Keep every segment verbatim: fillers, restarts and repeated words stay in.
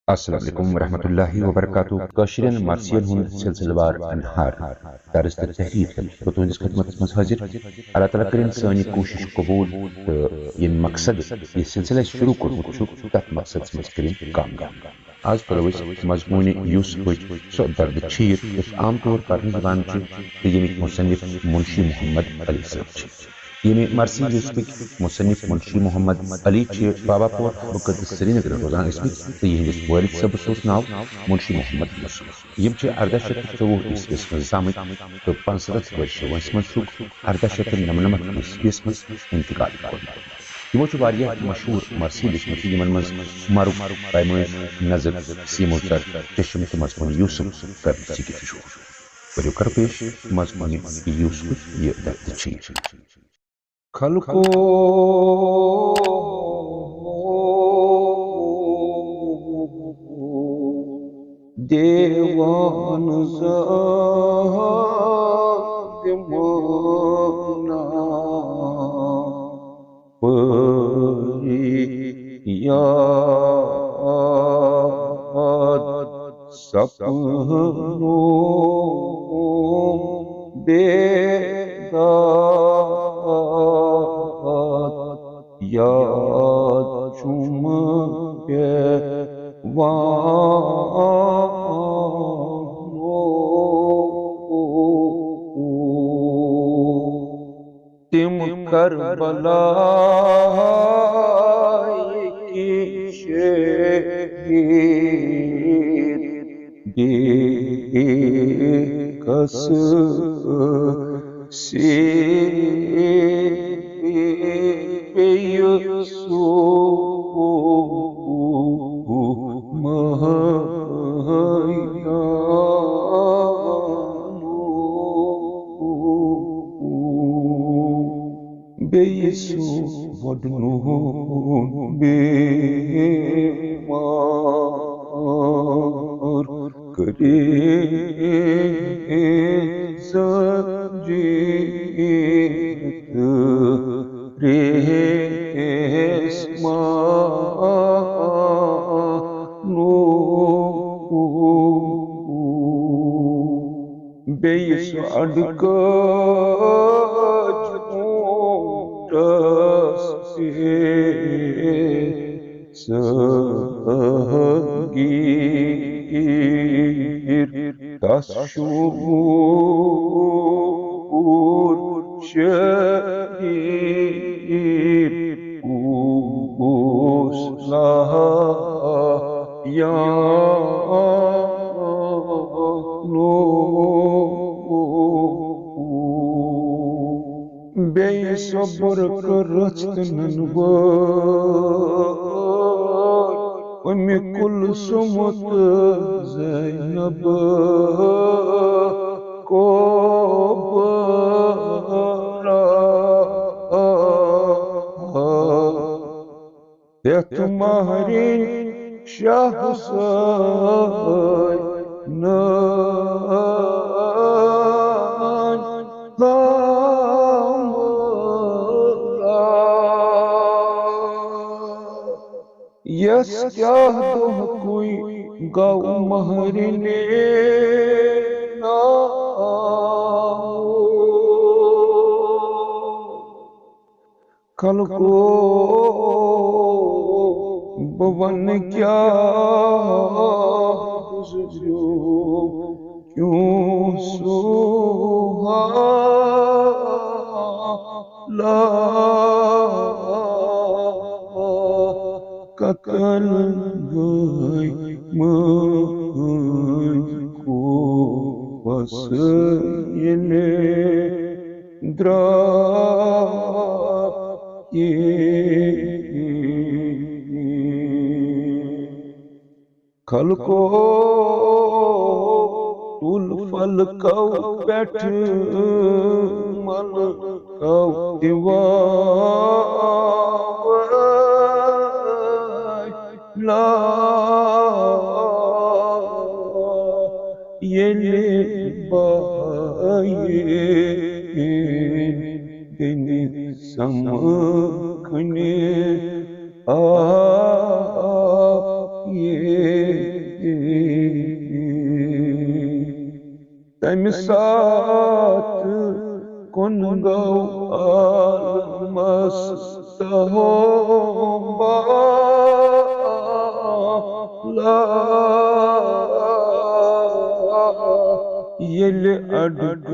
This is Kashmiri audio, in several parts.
السلام علیکم ورحمۃ اللہ وبرکاتہ۔ کٲشرٮ۪ن مرثین ہُنٛد سلسلہٕ وار انہار، درس تہٕ تحریر ہیٚتھ بہٕ تُہنٛدِس خدمتس منٛز حٲضِر۔ اللہ تعالیٰ کٔرِن سٲنۍ یہِ کوٗشش قبوٗل تہٕ ییٚمہِ مقصد یہِ سلسلہٕ اَسہِ شروٗع کوٚرمُت چھُ، تتھ مقصدس منٛز کٔرِن کامیاب۔ آز پرو أسۍ مضموٗنہِ یوسفٕچ سۄ دردٕ چھیٖر، یۄس عام طور پرنہٕ یِوان چھِ تہٕ ییٚمِکۍ مصنف منشی محمد علی صٲب چھِ۔ ییٚمہِ مرثی یوسفٕکۍ مصنف منشی محمد علی چھِ بابا پور حبہٕ کدل سرینگرٕ روزان ٲسمٕتۍ تہٕ یِہنٛدِس وٲلد صٲبس اوس ناو منشی محمد یوسف۔ یِم چھِ ارداہ شیٚتھ تہٕ ژوٚوُہ عیسویس منٛز زامٕتۍ تہٕ پانٛژستتھ ؤرشہِ وٲنٛسہِ منٛز چھُکھ ارداہ شیٚتھ تہٕ نَمنَمَتھ عیسویس منٛز انتقال کوٚرمُت۔ یِمو چھِ واریاہ مشہوٗر مرثی لیٚچھمٕتۍ، یِمن منٛز مرُگ، پیمٲئش، نظم، سیمو زر، چشم تہٕ مضمون یوسف قرض ذکر چھُ۔ ؤلِو کرو پیش مضمون یوسفٕچ یہِ دردٕ چھیٖر۔ خلقو دیوان ظالمانا پری یاد سپنو بیداد یاد چھُم پٮ۪وان۔ تِم کربلایِکۍ شہیٖد بے کس سے پیٚیہِ سُہ مٲدانُک۔ بیٚیہِ سُہ وۄڈنوُن بیمار، کٔرِتھ زنجیٖر تہٕ ریسمان۔ بیٚیہِ سُہ اَڈٕ کٲج اوٗنٛٹَس پٮ۪ٹھ سہگیٖر، تَس شوٗر شہیٖد اوس لایان۔ بیٚیہِ صبر کٔرٕتھ تہٕ ننہٕ وٲر اُمہِ کلثوم تہٕ زینب کُبرا۔ یتھ مہرِنۍ شاہ حسینَن لامُرا۔ یس کیاہ دۄہ کوئی گو مہرِنہِ ناو۔ خلقو، بہٕ وَنہٕ کیٛاہ گُزریو، کیوں سُہ حالات کتن گٔے مٔنٛزۍ کو پس ییٚلہِ درٛاے۔ خلقو تُل فلکو پٮ۪ٹھ ملکو دِوان۔ لا ییٚلہِ بایِن دِنہِ سمکھنہِ آیہِ۔ تمہِ ساتہٕ کُن گوٚو عالمس تہوبا۔ ییٚلہِ اڈٕ کٔج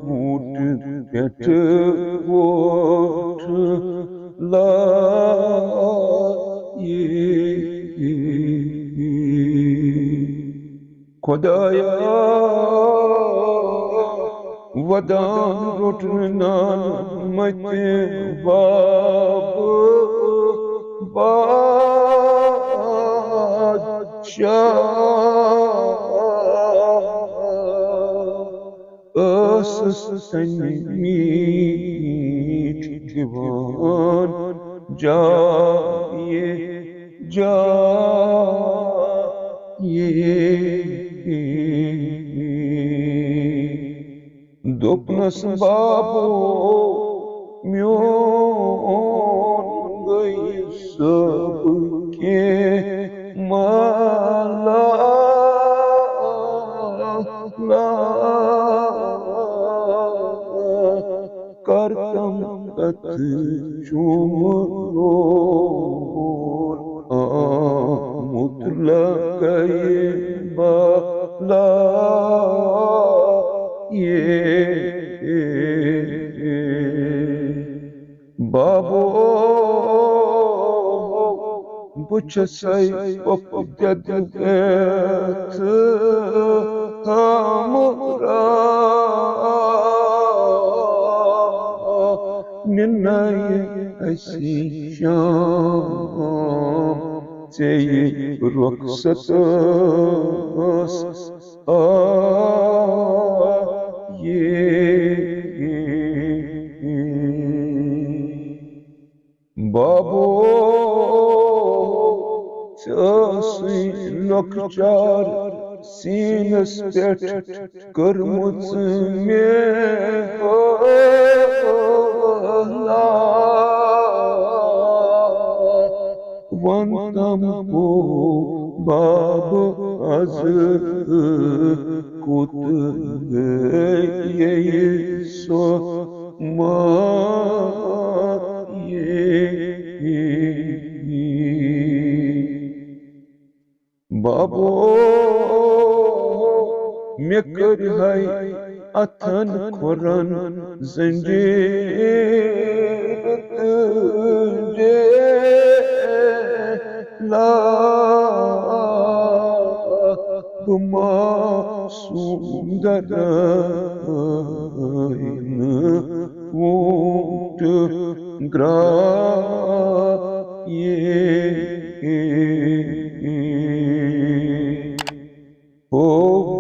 بوٗٹہٕ پٮ۪ٹھ ووٹھ لایہِ۔ خۄدایا، ودان روٚٹنہٕ نان متہِ بابہٕ بادشاہ۔ ٲسٕس تَمہِ میٖٹھۍ دِوان جایہِ جایہِ۔ دوٚپنَس، بابو میون، گٔے صٲب کینٛہہ مالا کر تم کتھ چوم لول آمت لگے بالا۔ یہ بابو، بہٕ چھُسَے پۄپھٕ دٮ۪دٕ ہٮ۪تھ ہامہٕ راہ نِنَے اَسہِ شام۔ ژےٚ یہِ رۄخصت ٲس آ یہِ۔ بابو، ژےٚ ٲسٕے لۄکچار سیٖنَس پٮ۪ٹھ کٔرمٕژ مےٚ حٲلہ۔ وَن تَم ہو بابہٕ، از کوٚت گٔیے سۄ مایہِ۔ بابو، مےٚ کٔرۍ ہے اَتھن کھُرن زنجیٖر تہٕ جیلا۔ بہٕ معصوم درٲے نہٕ ووٹ گرٛایہِ۔ ہو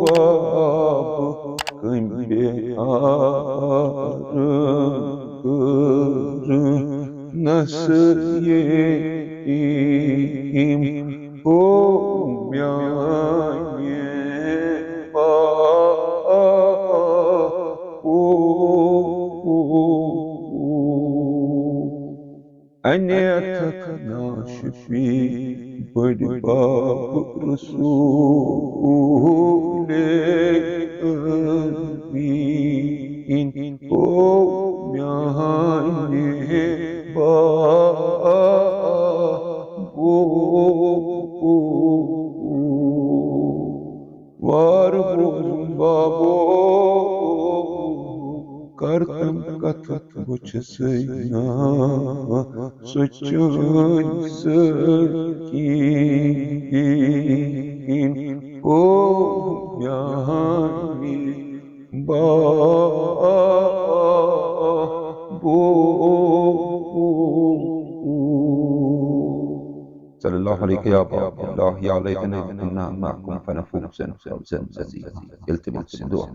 باب کمبِ آر کٔر نس یتیم، ہو میانہِ بابو۔ انیتھک ناشفی بٔڑۍ باب رسول امین، او میانہِ بابو۔ وار بوزُم بابو، کر تم کتھ بہٕ چھُسے ناو سُہ چٲنۍ سٲکیٖن۔ او میانہِ بابو۔ صلی اللہ علیک یا باب اللہ، یا لیتنا کنا معکم فنفوز فوزا عظیما۔ التماس دعا۔